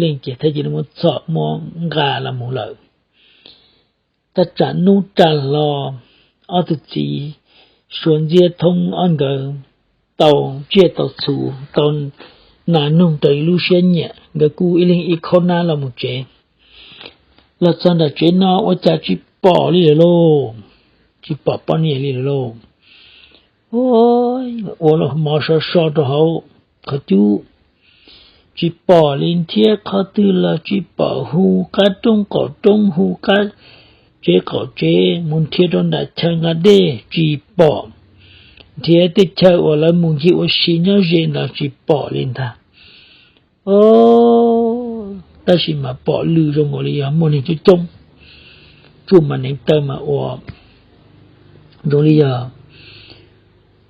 leej ces thiaj cia li muab txhom muab nqa los mus lawm. Tab tsam hnub ras hlo, ob tug txiv Suav ntxiab thoob ob nkawd tau tsiaj tau txhu, tau nas noog raws li lub siab nyiam, nkawd kuj ib leeg ib khob nab los mus tsev. Los txog nram tsev no ua cas tsis pom li lawm lauj, tsis pom poj niam li lawm lauj. Ua mov so so rau hauv qhov cub, tsis pom li nrhiav qhov twg los tsis pom, hu qab roob qaum roob, hu qab tsev qaum tsev, mus nrhiav rau nram chaw nqa dej tsis pom, nrhiav tej chaw uas lawv mus ncig ua si nyob ze ntawd tsis pom li ntag. Tab sis mas pom lwm zoo nkaus li yog muaj neeg coob coob, tsuj mas neev taw mas ua zoo li yog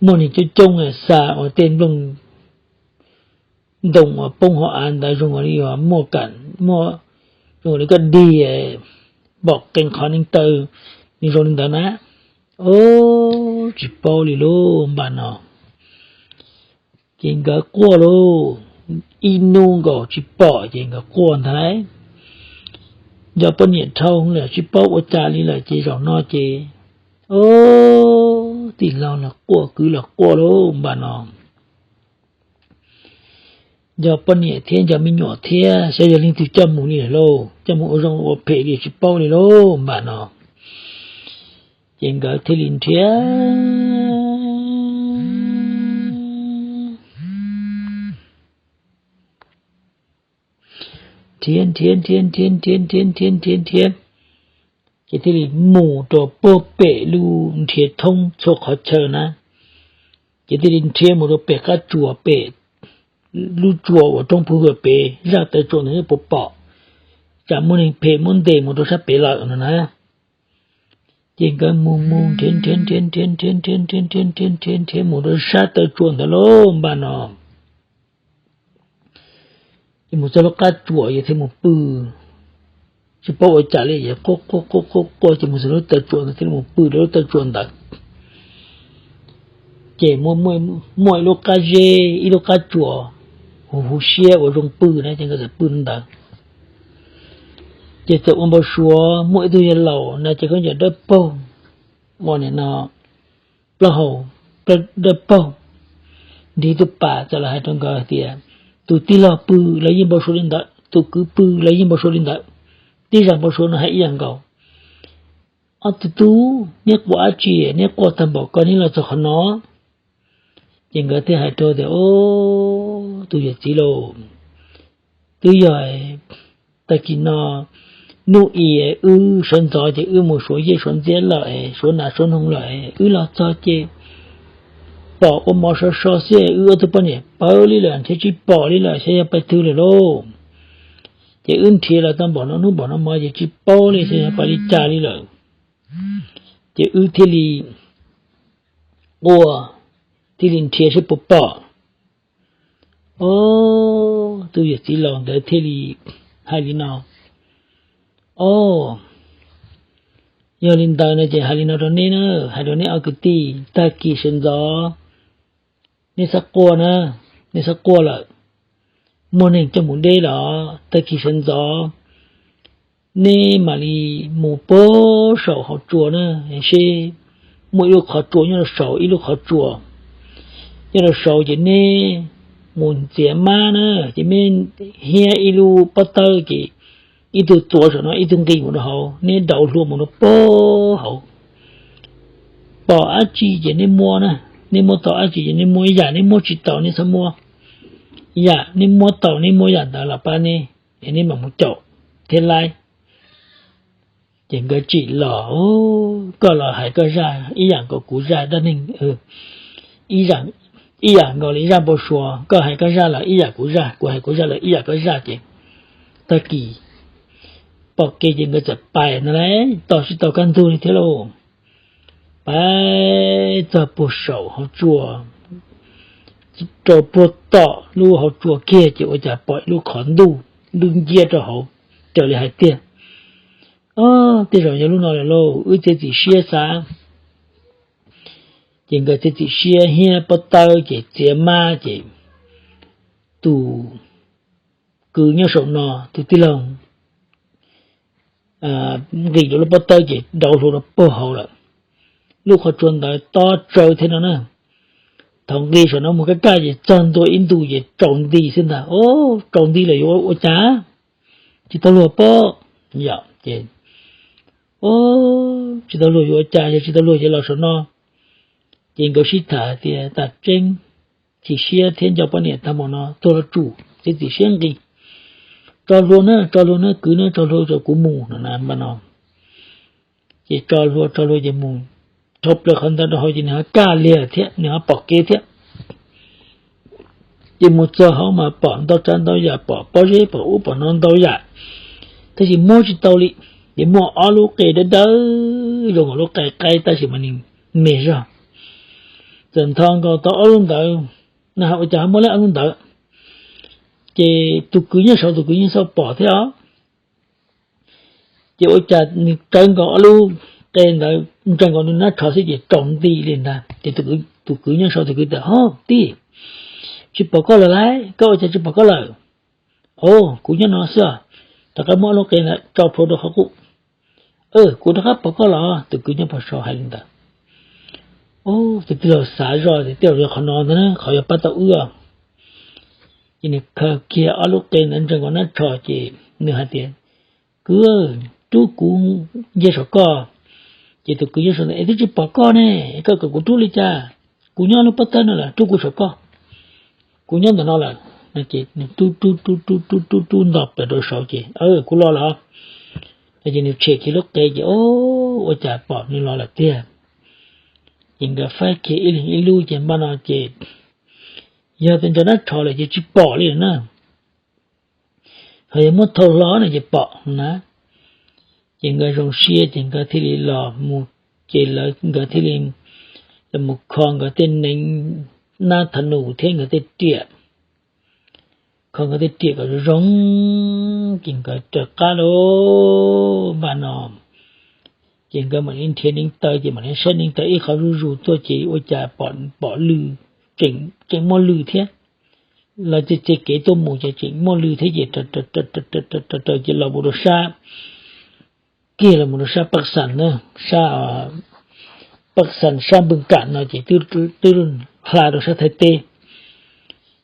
muaj neeg coob coob xa ua tej nplooj ntoo uas poob hauv av ntawd zoo nkaus li yog muaj kam, muaj zoo nkaus li koj dig pom qee qhov neev taw, nws zoo li ntawd na. Tsis paub li lauj npaj no. Ces nkawd quaj lauj, ib hnub nkaus tsis pom ces nkawd quaj ntag lauj. Nco poj niam dhau lawm tsis paub ua cas li lawm ces zaum no ces, o, tij laug los quaj kwv los quaj lauj npaj no. Nco poj niam thiab nco me nyuam thiab xyov yog leej twg coj mus li lawm lauj, coj mus ua zoo ua phem li tsis paub li lauj npaj no. Ces nkawd thiaj li nrhiav, nrhiav nrhiav nrhiav nrhiav nrhiav nrhiav nrhiav nrhiav nrhiav, ces thiaj li mus rau puag pem lub nrhiav thoob txhua qhov chaw na. Ces thiaj li nrhiav mus rau pem qab tsuas, pem lub tsuas uas roob puag pem zaj taw tsuas ntawd yeej puas pom, tsam muaj neeg phem muab ntes mus rau sab pem lawm no na. Ces nkawd mus mus nrhiav nrhiav nrhiav nrhiav nrhiav nrhiav nrhiav nrhiav nrhiav nrhiav mus rau sab taw tsuas ntawd lauj npaj no. Ces mus txog lub qab tsuas yog thiaj mus pw, tsis paub ua cas li, quaj quaj quaj quaj ces mus txog lub taw tsuas ntawd thiaj li mus pw rau lub taw tsuas ntawd. Ces muaj ib lub qab zeb ib lub qab tsuas huv huv siab uas zoo pw na ces nkawd txawm pw ntawd. Ces txawm ua npau suav muaj ib tug yawg laus na ces khaub ncaws dawb paug, ua nim no plaub hau dawb paug, nrig tus pas txawm los hais rau nkawd hais tias, tus tij laug pw los yeej npau suav li ntawd, tus kwv pw los yeej npau suav li ntawd, tib zaj npau suav no hais ib yam nkaus. Ob tug tub, neb quaj dab tsi, neb quaj tag npaum ko neb los txog qhov no? Ces nkawd thiaj hais rau tias, o, tus yawm txiv lauj, twb yog tag kis no hnub i wb sawv ntxov ces wb mus suav yej suav ntxiab lawm, suav nas suav noog lawm, wb los txog ces pom ua mov so so xwb, wb ob tug poj niam pawv li lawm nrhiav tsis pom li lawm, xyov yog pais twg lawm lauj. Ces wb nrhiav los tau npaum no hnub npaum no hmo ces tsis paub li xyov yog pais li cas li lawm. Ces wb thiaj li quaj, thiaj li nrhiav seb puas pom. O, tus yawm txiv laus ntawd thiaj li hais li no, o, yog li ntawd no ces hais li no rau neb na, hais rau neb ob kwv tij, tag kis sawv ntxov neb txhob quaj na, neb txhob quaj lawm, muaj neeg coj mus deb lawm, tag kis sawv ntxov neb mam li mus puag saum hauv tsua na, seb muaj ib lub qhov tsua nyob rau saud, ib lub qhov tsua nyob rau saud ces neb mus txiav mab na, ces neb hiab ib lub pob tawb ces ib tug tuav saum no ib tug nqis mus rau hauv, neb dauv hlua mus rau puag hauv. Pom dab tsi ces neb muab na, neb muab tau dab tsi ces neb muab, yam neb muab tsis tau neb txhob muab, yam neb muab tau neb muab yam ntawd los pab neb, es neb mam mus caum thiab laib. Ces nkawd tsim los, koj los hais koj zaj ib yam nkaus kuv zaj dab neeg, ib yam nkaus li zaj npau suav, koj hais koj zaj los ib yam kuv zaj, kuv hais kuv zaj los ib yam koj zaj ces tag kis pom kev ces nkawd txawm pais no lauj, tos tsis tau kaj ntug li thiab lauj. Pais txog puag saum hauv tsua, rau puag tom lub hauv tsua kiag ces ua cas pom ib lub qhov ntuj, ntuj nciab rau hauv, raws li hais tiag. O, tej zaum yog lub no lawm lauj, wb txiav txim siab xav. Ces nkawd txiav txim siab hiab pob tawb ces txiav mab ces tus kwv nyob saum no, tus tij laug nqis rau lub pob tawb ces rau hlua rau puag hauv lawm. Lub qhov tsua ntawd tob tsawv thiab no na. Thaum nqis saum no mus kaj kaj ces txog ntua ib ntus ces tsaus nti xwb ntag. O, tsaus nti lawm yuav ua cas? Tsis tau luag pob. Yog ces, o, tsis tau luag yuav ua cas, yog tsis tau luag ces los saum no. Ces nkawd sib tham tias tas tseeb, chim siab thiab nco poj niam tag mus no tuag los tsum, txiav txim siab nqis. Tso hlua na, tso hlua na kwv na, tso hlua rau kuv mus no na, npaj no. Ces tso hlua, tso hlua ces mus dhau plaws qhov ntawd rau hauv ces nws ho kaj liag thiab, nws ho pom kev thiab. Ces mus txog hauv mas pom ntau tsav ntau yam, pom pob zeb, pom ub pom no ntau yam, tab sis muab tsis tau li. Ces muaj ob lub qe dawb dawb zoo nkaus lub qe qaib tab sis mas nws me zog. Txawm nthos nkaus tau ob lub ntawd, na ua cas ho muaj li ob lub ntawd? Ces tus kwv nyob saud tus kwv yeej xauj pom thiab os. Ces ua cas nws tsawv nkaus ob lub qe ntawd ntsees nkaus nws nab tsho xwb ces tsaus nti li ntag. Ces tus kwv nyob saud tus kwv tias, Ho tij, tsis pom koj lawm lauj, koj ua cas tsis pom koj lawm? O, kuv nyob no xwb os. Rov qab muab ob lub qe ntawd tso plhuav rau qhov qub. Kuv rov qab pom koj los. Tus kwv nyob puag saud hais li ntawd. Tus tij laug xav zoj tias tej zaum yog qhov no ntag, qhov yuav pab tau wb. Ces nws khaws kiag ob lub qe ntawd ntsees nkaus nab tsho ces nws hais tias, Kwv, rub kuv nce saum koj. Ces tus kwv nyob saud, Es twb tsis pom koj ne, koj kom kuv rub li cas? Kuv nyob lub pob tawb no lawm, rub kuv saum koj. Kuv nyob ntawm no lawm. Ces nws rub rub rub rub rub rub rub nto plaws rau saud ces, Kuv los lawm. Ces nws tshem kiag lub qe ces, o, ua cas pom nws los lawm tiag. Ces nkawd faib kiag ib leeg ib lub ces npaj no ces yog tias ntsees nab tsho lawm ces tsis pom li na. Ho yog muab thau hlo no ces pom na. Ces nkawd zoo siab ces nkawd thiaj li los mus, ces lawv nkawd thiaj li los mus kho nkawd tej neev nab tha nus thiab nkawd tej riam, kho nkawd tej riam kom zoo zoo, ces nkawd raws qab lauj npaj no. Ces nkawd mam li nrhiav neev taw ces mam li saib neev taw ib qho zuj zus tuaj ces ua cas pom lw, tseem muaj lw thiab. Los txij txij kev tuaj mus ces tseem muaj lw thiab ces raws raws ces los mus rau sab, kiag los mus rau sab Paj Xas na, sab Paj Xas sab Npwj Kam no ces twb hla rau sab Thaib teb.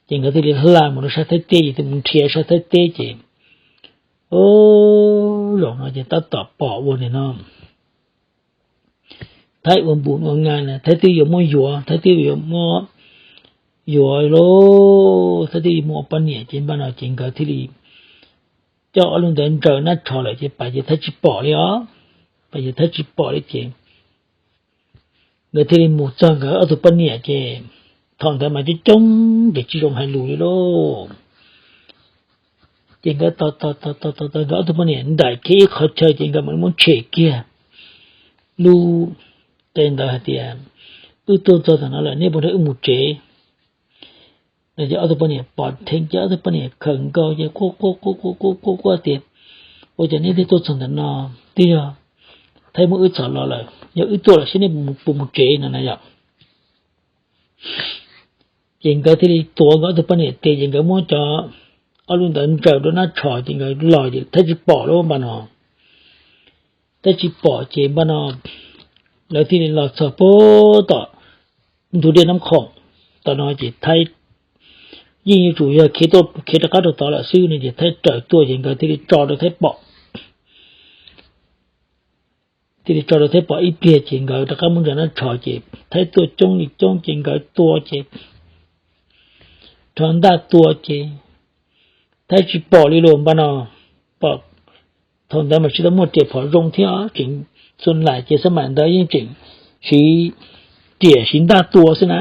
Ces nkawd thiaj li hla mus rau sab Thaib teb ces thiaj mus nrhiav sab Thaib teb ces, o, zaum no ces tab tom pom ua nim no Thaib ua npus ua ngas na, Thaib twb yuav muab yuav, Thaib twb yuav muab yuav lauj, Thaib twb yuav muab ua poj niam ces npaj no ces nkawd thiaj li coj ob lub ntawd ntsaws nab tsho lawm ces pas ces Thaib tsis pom li os, pas ces Thaib tsis pom li ces nkawd thiaj li mus txog nkawd ob tug poj niam ces thaum ntawd mas coob coob ces tsis zoo hais lus li lauj. Ces nkawd tos tos tos tos tos nkawd ob tug poj niam nraim kiag ib qho chaw ces nkawd mam li muab tshem kiag lub qe ntawd hais tias, Wb tuaj txog tom no lawm, nej puas nrog wb mus tsev? No ces ob tug poj niam pom dheev ces ob tug poj niam khawm nkaus ces quaj quaj quaj quaj quaj quaj tias, Ua cas nej thiaj tuaj txog ntawm no? Twb yog Thaib muab wb txhom los lawm, yog wb tuaj lawm saib nej puas mus tsev no na yom. Ces nkawd thiaj li tuav nkawd ob tug poj niam tes ces nkawd muab cov ob lub ntawd ntsaws rau nab tsho ces nkawd los ces Thaib tsis pom lawm npaj no. Thaib tsis pom ces npaj no lawv thiaj li los txog puag tom ntug dej Nab Khoom. Tom no ces Thaib yeej yuav tsum yog khiav tuaj khiav rov qab rau tod lawm xwb no ces Thaib raws tuaj ces nkawd thiaj li tso rau Thaib pom. Thiaj li tso rau Thaib pom ib pliag ces nkawd rov qab muab ntsaws nab tsho ces Thaib tuaj coob li coob ces nkawd tua ces rho ntaj tua ces Thaib tsis pom li lawm npaj no. Pom thaum ntawd mas tsis tau muaj riam phom zoo thiab, tseem txhua laim ces xab maim ntawd yeej tseem siv riam siv ntaj tua xwb na.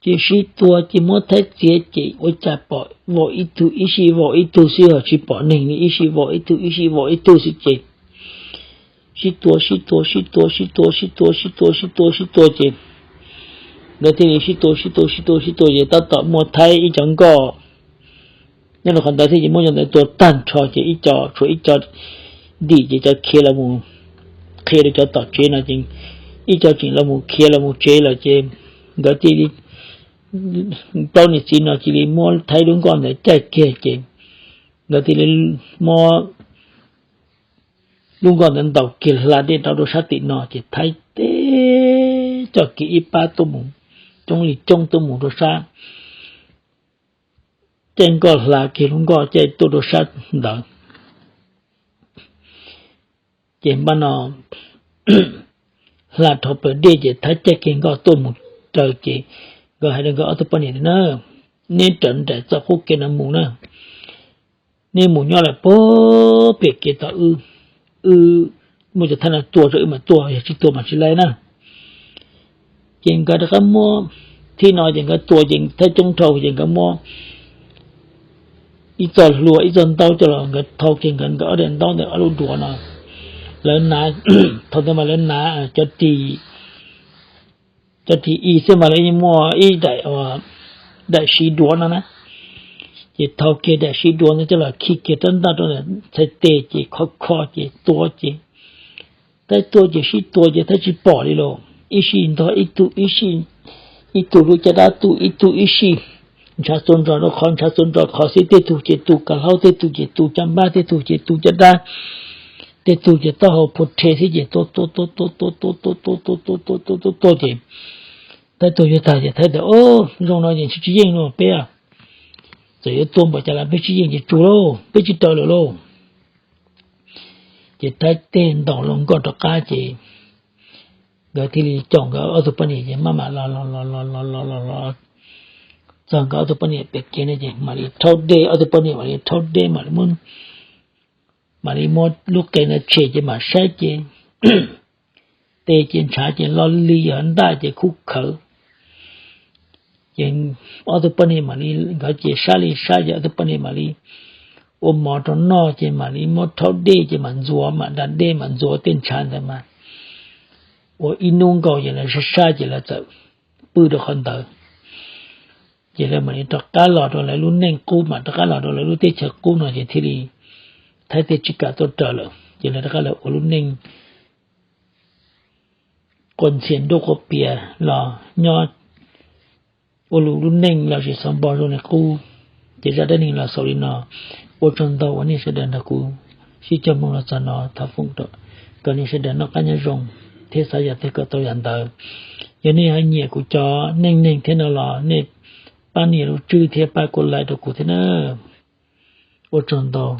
Ces sib tua ces muab Thaib txiav ces ua cas pom vau ib tug ib sij vau ib tug xwb ho tsis pom neeg li, ib sij vau ib tug ib sij vau ib tug xwb ces sib tua sib tua sib tua sib tua sib tua sib tua sib tua sib tua ces nkawd thiaj li sib tua sib tua sib tua sib tua ces tab tom muaj Thaib ib co nkoj nyob rau qhov ntawd thiab ces muab cov ntawd tua tag nrho ces ib co tshuav ib co ntim ces cov khiav los mus qhia rau cov tom tsev no ces ib co tseem los mus khiav los mus tsev lawm ces nkawd thiaj li plaub niam txiv no cia li muab Thaib lub nkoj ntawd caij kiag ces nkawd thiaj li muab lub nkoj ntawd ntaus kiag hla dej rau rau sab tim no ces Thaib teb coj kiag ib pab tuaj mus, coob li coob tuaj mus rau sab, caij nkoj hla kiag lub nkoj caij tuaj rau sab ntawd. Ces npaj no hla dhau plaws dej ces Thaib caij kiag nkoj tuaj mus raws ces nkawd hais rau nkawd ob tug poj niam tias na, neb raws nraim txoj qub kev no mus na, neb mus nyob lawm puag pem kev tom wb, wb muaj cov thaj no tua rau wb mam tua, yog tsis tua mas tsis laib na. Ces nkawd rov qab muab, thib no ces nkawd tua ces Thaib coob dhau ces nkawd muab ib txoj hlua ib txoj ntaub coj los, nkawd thau kiag nkawd ob daim ntaub ntawm ob lub duav no, lawv hnav, thaum ntawd mas lawv hnav cov ris, cov ris i xwb mas lawv yeej muaj ib daim, daim siv duav no na. Ces thau kiag daim siv duav ntawd coj los khi kiag rab ntaj rau ntawm txhais tes ces kho kho ces tua ces Thaib tua ces sib tua ces Thaib tsis pom li los ib sij ntog ib tug ib sij, ib tug lub caj dab tu ib tug ib sij, ntshav txua nrog rau qhov ntshav txua nrog qhov xwb, tej tug ces tu kav hlaub, tej tug ces tu caj npab, tej tug ces tu caj dab, tej tug ces taub hau phua rhe xwb ces tua tua tua tua tua tua tua tua tua tua tua tua tua ces Thaib tua yuav tag ces Thaib tias, Zoo no ces tsis yeej no peb, txawm yuav tua npaum cas los peb tsis yeej ces tsuag lauj, peb tsis raws lawm lauj. Ces Thaib tej ntaus loo nkoj rov qab ces nkawd thiaj li caum nkawd ob tug poj niam ces maj mam los los los los los los los los txog nkawd ob tug poj niam pem kev no ces mam li rhaub dej, ob tug poj niam mam li rhaub dej mam li muab, mam li muab lub qe ntawd tshem ces mam saib ces tes ces ntshav ces lo li yog ntaj ces khub khawv. Ces ob tug poj niam mam li, nkawd ces sab li sab ces ob tug poj niam mam li ua mov rau noj ces mam li muab rhaub dej ces mam ntxuav, mam da dej mam ntxuav tej ntshav ntawd mas ua ib hnub nkaus ces lawv sab sab ces lawv txawm pw rau qhov ntawd. Ces lawv mam li rov qab los rau lawv lub neej qub, mam rov qab los rau lawv lub teb chaws qub no ces thiaj li Thaib tej tsis kam tuaj raws lawm ces lawv rov qab los ua lub neej quas ntxhias nruab quas pias los nyob ua lub neej los zem xov npo zoo li qub. Ces zaj dab neeg los xaus li no, ua tsaug ntau uas nej sawv daws nrog kuv sib cog mloog los txog no, thov foom kom nej sawv daws noj qab nyob zoo thiab xav yam twg kom tau yam ntawd. Yog nej ho nyiam kuv cov neej neeg thiab no los nej pab nias lub tswb thiab pab kuv like rau kuv thiab na. Ua tsaug ntau.